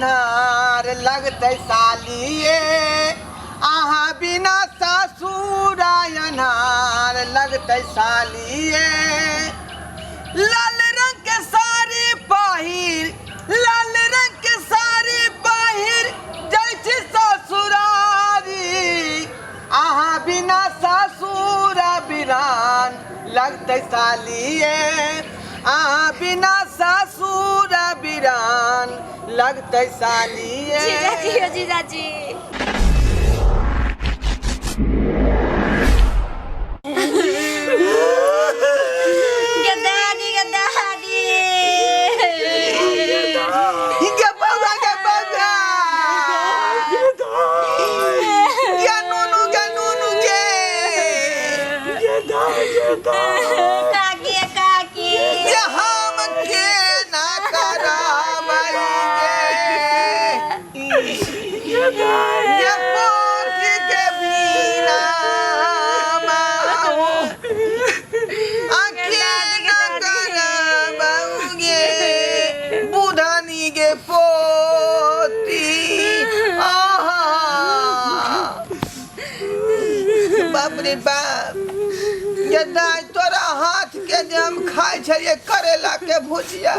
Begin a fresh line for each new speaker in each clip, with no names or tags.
अन्हार लगतै सालिए, अहाँ बिना ससुर अन्हार लगतै सालिए। लाल रंग के साड़ी पहिर, लाल रंग के साड़ी पहिर जाइ छी ससुरारी, अहाँ बिना ससुर बिरान लगतै सालिए, अहाँ बिना ससुर बिरान लगतै सालिए।
जीजाजी, ओ जीजाजी, गे दादी, गे दादी।
गे बौआ, गे बौआ, गे नुनू, गे नुनू, गे
काकी, काकी।
जे हम के ना करबै गे, गे पोथी के बिना आखी ना करबै गे बुधनी गे पोती। आहा, बाप रे बाप, ये दाइ तोरा हाथ के जे हम खाइ छलियै करेला के भुजिया,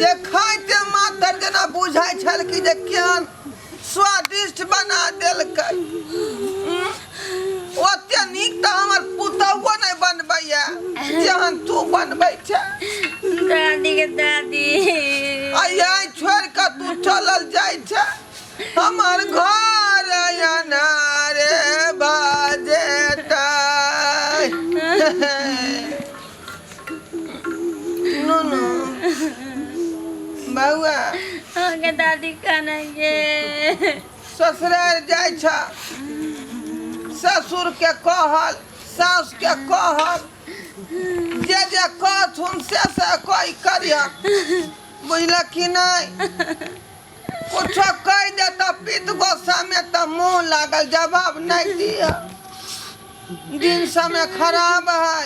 जे खाइते मात्र जेना बुझाइ छल कि जे केहन स्वादिष्ट बना देलकै। ओते नीक तऽ हमर पुतहुओ नहि बनबैया जेहन तू बनबै छै।
दादी के दादी।
आइ छोड़ि कऽ तू चलल जाइ छै, हमर घर अनारे बाजेतै। नुनू बौआ।
गे दादी, खाना गे।
ससुराल जाइ छ, ससुर के कहल, सास के कहल, जे जे कहथुन से से कही करिह, बुझलक कि नहि? कुछो कहि दे तऽ पित्त गोस्सामे तऽ मुँह लागल जवाब नहि दिअ। दिन समय खराब है।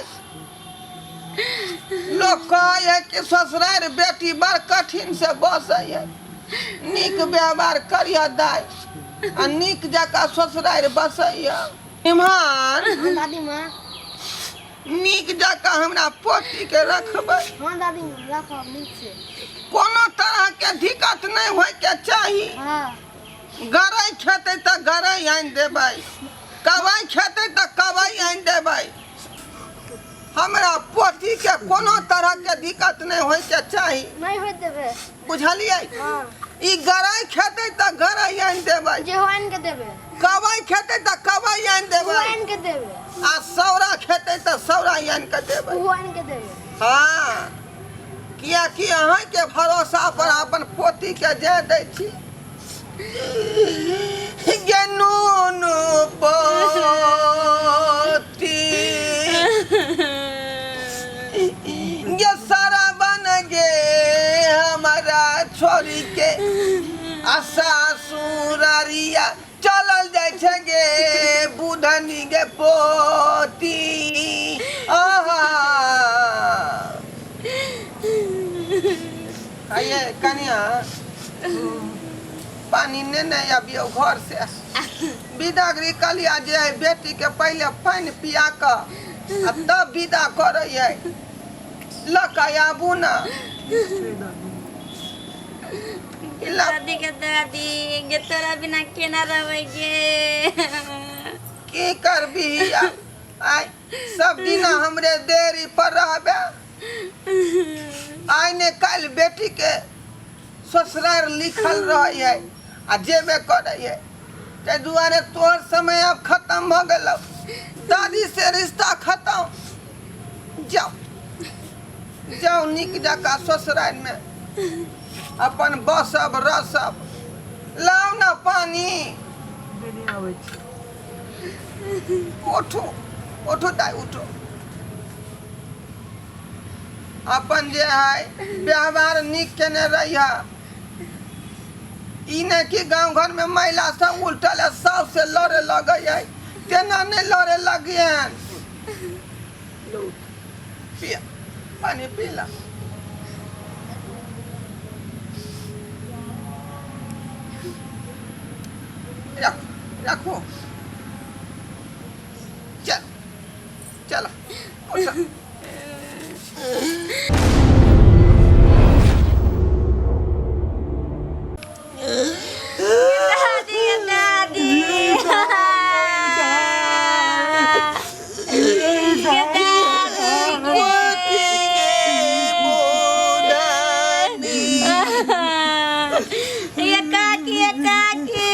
लोक कहै है कि ससुरारि बेटी बड़ कठिन से बसै है। नीक व्यवहार करिह दाइ, आ नीक जकाँ ससुरारि बसै है। इम्हर
हाँ दादी माँ।
नीक जकाँ हमरा पोतीके रखबै।
हाँ दादी माँ, रखब नीक से।
कोनो तरहके दिक्कत नहि होइके चाही।
हाँ।
गरै खेतै तऽ गरै आनि देबै, कबई खेतै तऽ कबई आनि देबै। हमरा पोतीके कोनो तरहके दिक्कत नहि होइके चाही।
नहि होइत देबै।
बुझलियै?
हाँ।
ई गरै खेतै तऽ गरै आनि देबै।
जेहो आनि के देबै।
कबई खेतै तऽ कबई आनि देबै।
ओहो आनि के देबै।
आ सौरा खेतै तऽ सौरा आनि कऽ देबै।
ओहो आनि के देबै।
हाँ, कियाकि अहाँके भरोसा पर अपन पोतीके जाय दै छी। गे नूनू पोती, गे सारा बन गे, हमारा छोड़ी के आ सासुरारिया चलल जाइ छै गे बुधनी गे पोती। आहा, आइए कनिया, पानी नेने अबियौ घर से। विदागरी कहलिया जे है बेटी के पहिले पानि पिया कऽ आ तब विदा करै है। लऽ कऽ आबू ने।
दादी के दादी गे, तोरा बिना केना रहबै गे?
की करबी आइ, सब दिना हमरे देरी पर रहबे? आइ ने काल्हि बेटी के ससुरार लिखल रहै है आ जेबे करै है। ताहि दुआरे तोहर समय आब खत्म भऽ गेलौ, दादी से रिश्ता खत्म। जाओ जाओ, नीक जकाँ ससुरारिमे अपन बसब रसब। लाउ ने पानी। उठू उठू दाइ, उठू। अपन जे है व्यवहार नीक केने रहिह। ई नहि कि गाँव घरमे महिला सब उल्टल है साउस से लड़े लगै है, तेना नहि लड़े लगियन। पिया पानी, पी ला। रखू रखू चल चलो उठो।
दादी दादी ये काकी ये काकी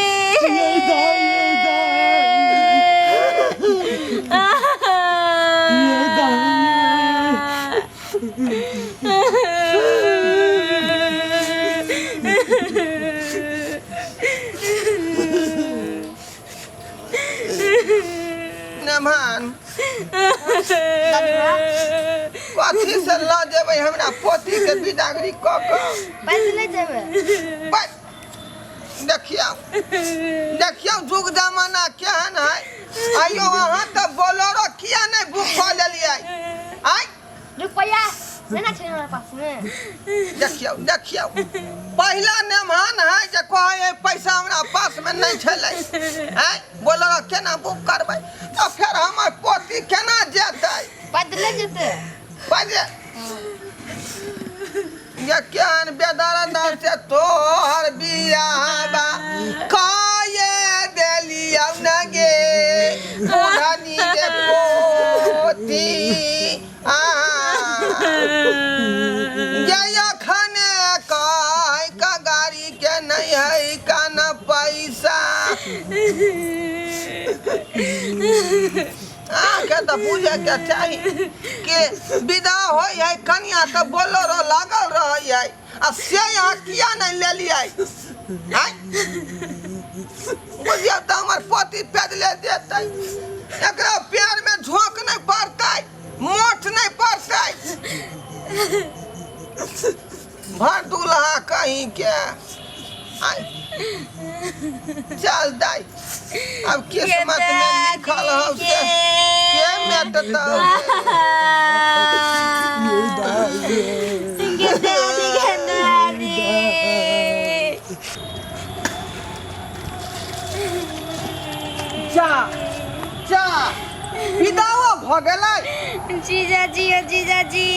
नमन कथी से लऽ जेबै हमरा पोती के बिदागरी कऽ कऽ
पैसे नहि देबै
बस देखियौ देखियौ जुग जमाना केहन है आइयो अहाँ तऽ बोलेरो किया नहि बुक कऽ लेलियै आइ
रुपैआ नहि ने छै हमरा पासमे
देखियौ देखियौ पहिला नेमान है जे कहै है पैसा हमरा पासमे नहि छलै आँय बोलेरो केना बुक करबै तऽ फेर हमर पोती केना जेतै
पैदले जेतै
बाजे ये केहन बेदर्द से तोहर बियाहबा काये देलियौ न गे बुढ़नी के पोती आ ये अखने कहै का गाड़ी के नहीं है का न पैसा अहाँके तऽ बुझैके चाही कि विदा होइ है कनिया तऽ बोलेरो लागल रहै है आ से अहाँ किया नहि लेलियै आँय? बुझियौ तऽ हमर पति पैदले जेतै एकरा पैरमे झोंक नहि पड़तै मोट नहि पड़तै भर दुल्हा कहीं के आय चल दाई अब किस्मत में लिखल हौ से के मेटतौ जा जा विदाओ भऽ गेलै
जीजाजी ओ जीजाजी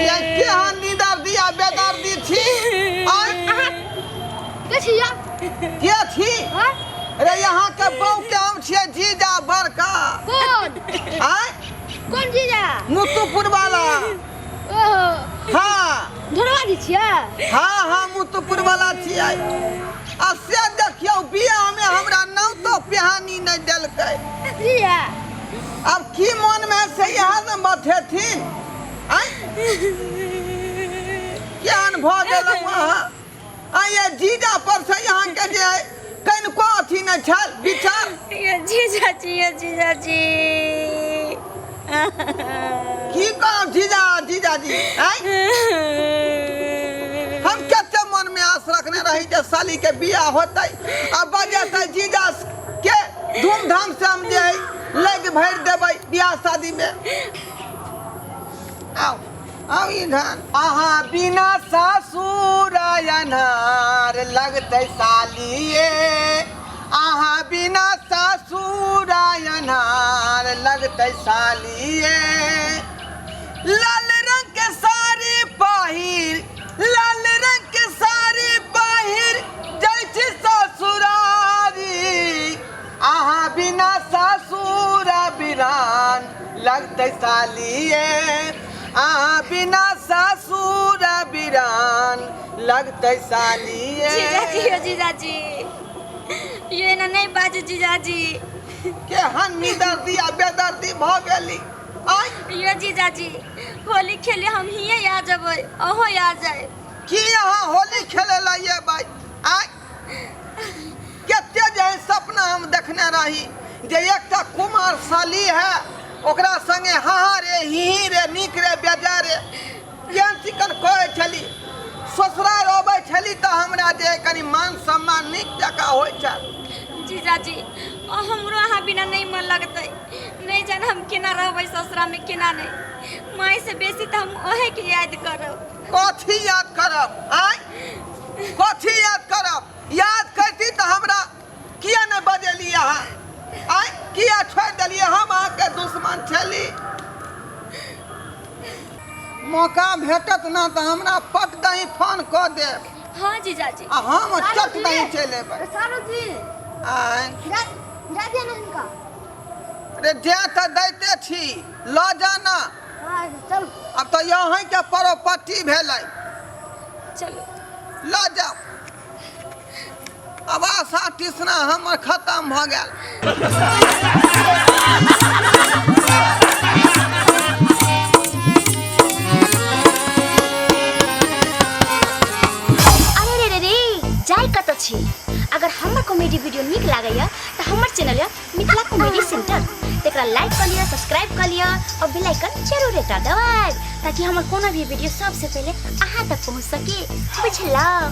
या केहन निदर्दी आ बेदर्दी छी आँय
के छिया
के छी
हाँ
रे यहाँ के बहू के हम छियै जीजा बड़का
कौन
आँय
कौन जीजा
मुत्तुपुर वाला
ओहो
हाँ
ढोरवा जी छिया
हाँ हाँ मुत्तुपुर वाला छियै आ से देखियौ बियाह में हमरा नाम तो पिहानी नहि देलकै
जीजा
आब की मन में से इएह ने बतेथिन आँय केहन भऽ गेलहुँ अहाँ आँय ये जीजा पर से अहाँके जे है कनिको अथी नहि छल विचार
ये जीजाजी ये जीजाजी
की कहब जीजा जीजाजी आँय हम कते मन में आस रखने रही जे साली के बियाह होतै आ बजेतै जीजा के धूमधाम से हम जे है लग भरि देबै बियाह शादी में आओ आओ इधर अहाँ बिना सासुर अन्हार लगतै सालिए अहाँ बिना सासुर अन्हार लगतै सालिए लाल रंग के साड़ी पहिर लाल रंग के साड़ी पहिर जाइ छी ससुरारी अहाँ बिना सासुर बिरान लगतै सालिए अहाँ बिना सासुर बिरान लगतै सालिए
जीजाजी ओ जीजाजी ये ना नहीं बाजू जीजाजी
केहन निदर्दी आ बेदर्दी भऽ गेली आँय
यो जीजाजी होली खेले हम हिये आ जबै अहो आ जाए
की अहाँ होली खेले ला अयबै आँय कते जे सपना हम देखने रही जे एकटा कुमार साली है ओकरा संगे हाँ रे ही ही रे नीक रे बेजा रे केहन चिकन कहै छली ससुराल अबै छली तऽ हमरा जे कनि मान सम्मान नीक जकाँ होइ छल
जीजाजी हमरो अहाँ बिना नहीं मन लगतै नहीं जान हम केना रहबै ससुरा में केना नहीं माय से बेसी तऽ हम ओहे के याद करब
कथी याद करब आँय कथी याद करब याद करती तऽ हमरा बजेली अहाँ? आँय, किया छोड़ि देलियै? हम अहाँके दुश्मन छली? मौका भेटत ना तऽ हमरा पट दही फोन कऽ देब।
हाँ जीजाजी।
आ हम चट दही चलि एबै।
सारू जी।
आँय।
जा जा दिया ना हिनका।
रे, जे तऽ दैते छी, लऽ जा ना।
हाँ, चल।
आब तऽ यहीँके परोपट्टी भेलै।
चलू।
लऽ जाउ। आब आशा तृष्णा हमर खतम भऽ गेल।
अरे रे रे रे, जाय कतऽ छी? अगर हमर कॉमेडी वीडियो नीक लागैया तऽ हमर चैनल यऽ मिथिला कॉमेडी सेंटर, तकरा लाइक कऽ लिअ, सब्सक्राइब कऽ लिअ और बेल आइकन जरूर एकटा दबाएब, ताकि हमर कोनो भी वीडियो सबसे पहिले अहाँ तक पहुँच सके। बुझलहुँ?